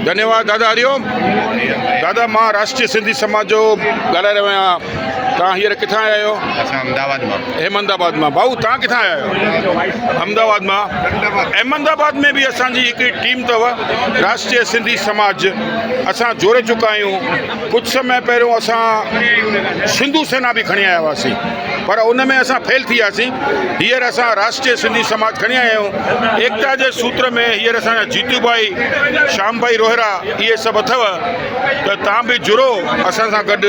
ڌنيواد دادا هري اوم دادا مان راشٽريه سنڌي سماج جو ڳالهائي رهيو آهيان توهان هينئر ڪٿان آيا آهيو اسان احمد آباد مان احمد آباد مان ڀائو توهان ڪٿان آيا آهيو احمد آباد مان احمد آباد ۾ به اسان جي هڪڙي ٽيم اٿو راشٽريه سنڌي سماج اسان جوڙي چڪا آهيون ڪجهه سمي پهريون اسان سنڌو سينا به کڻي آيا هئاسين پر ان ۾ اسان فيل ٿي وياسين هينئر اسان راشٽريه سنڌي سماج کڻي آيا آهيون ايڪتا جي سوتر ۾ هينئر اسان جا جيتو ڀائي شام ڀائي روهرا اهي سڀ اٿو ته تان به جڙو اسان سان گڏ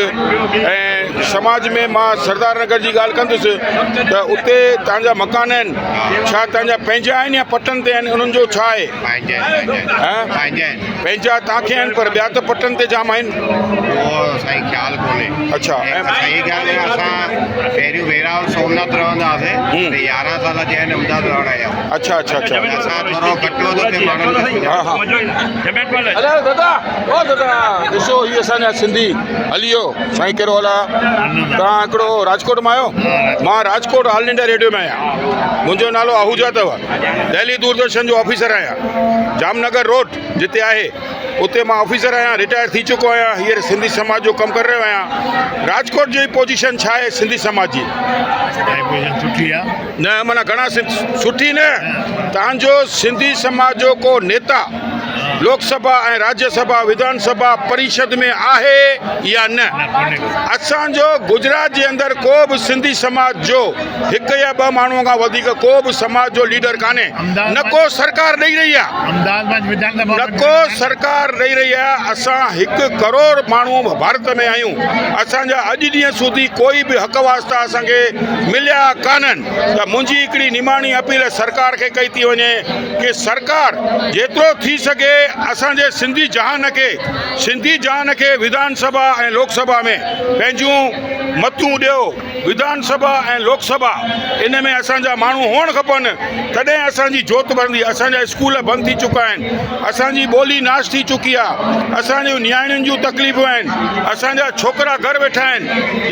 ۽ سماج ۾ مان سردار نگر جي ڳالهه ڪندس ته اتي تان جا مڪان آهن ڇا تان جا پنهنجا آهن يا پٽن تي آهن انهن جو ڇا آهي پنهنجا آهن پنهنجا تان کي آهن پر ٻيا ته پٽن تي جام آهن. اهو سائين خيال ڪونهي. اڇا ۽ اسان خيال ۾ اسان پهريون ويراول سومناٿ رهندا هئاسين ته 11 سال ٿيا آهن احمدآباد رهڻ آيا آهيون. اڇا اڇا اڇا اسان ٿورو گهٽ وڌ اتي ماڻهن کي ها ها هلو دادا او دادا ڏسو هي اسان جا سنڌي هلي ويو سائين ڪهڙو حال آ توهان هڪڙو راجڪوٽ مان آهيو مان راجڪوٽ آل انڊيا ريڊيو ۾ آهيان منهنجو نالو آهوجا اٿو دهلي دوردرشن جو آفيسر آهيان جام نگر روڊ جتي آهي اتي مان آفيسر آهيان رٽائر ٿي چڪو آهيان هينئر سنڌي سماج جو ڪم ڪري رهيو آهيان راجڪوٽ جي پوزيشن ڇا آهي سنڌي سماج جي سٺي آهي نه معنيٰ گهڻا سٺي نه تان جو سنڌي سماج جو ڪو نيتا لوڪ سڀا ۽ راجيه سڀا وڌان سڀا پريشد ۾ آهي يا نه اسان جو گجرات جي اندر ڪو به سنڌي سماج جو هڪ يا ٻه ماڻهو کان وڌيڪ ڪو به سماج جو ليڊر ڪانهي نه ڪو سرڪار ڏئي رهي آهي نه ڪو سرڪار ڏئي رهي آهي اسان هڪ ڪروڙ ماڻهو ڀارت ۾ آهيون اسان جا اڄ ڏينهن سوڌي ڪوئي به حق واسطا اسان کي مليا ڪانهن ته منهنجي هڪڙي نماڻي اپيل سرڪار کي ڪئي ٿي وڃي ڪي سرڪار جيترو ٿي سگهي اسان جي سنڌي جهان کي سنڌي جهان کي وڌان سڀا ۽ لوڪ سڀا ۾ پنهنجون متون ڏيو وڌان سڀا ۽ لوڪ سڀا ان ۾ اسان جا ماڻهو هئڻ کپن تڏهن اسان جي جوت ٻرندي اسان جا اسڪول بند ٿي چڪا آهن اسان جي ٻولي ناش ٿي چڪي آهي اسان جون نياڻين جون تڪليفون آهن اسان جا ڇوڪرا گهر ويٺا آهن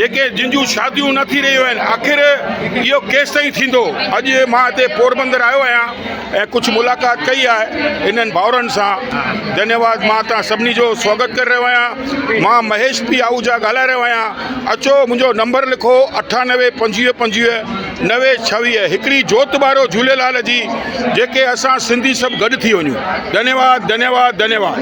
جيڪي جن جون شاديون نه ٿي رهيون آهن آخر اهو ڪيستائين ٿيندو اڄ مان هتي پوربندر آيو آهيان ۽ ڪجهه ملاقات ڪئي آهي انهن ڀائرن سان ڌنيواد مان توهان سڀني جو سواگت ڪري رهيو آهيان مان مهيش پي آهوجا ڳالهائي رهيو آهيان اچو منهنجو نمبر لکو 98 25 25 90 26 هڪڙي جوت ٻارو جهوليلال جي جيڪي اسان سنڌي سڀ گڏ ٿي وڃون ڌنيواد ڌنيواد ڌنيواد.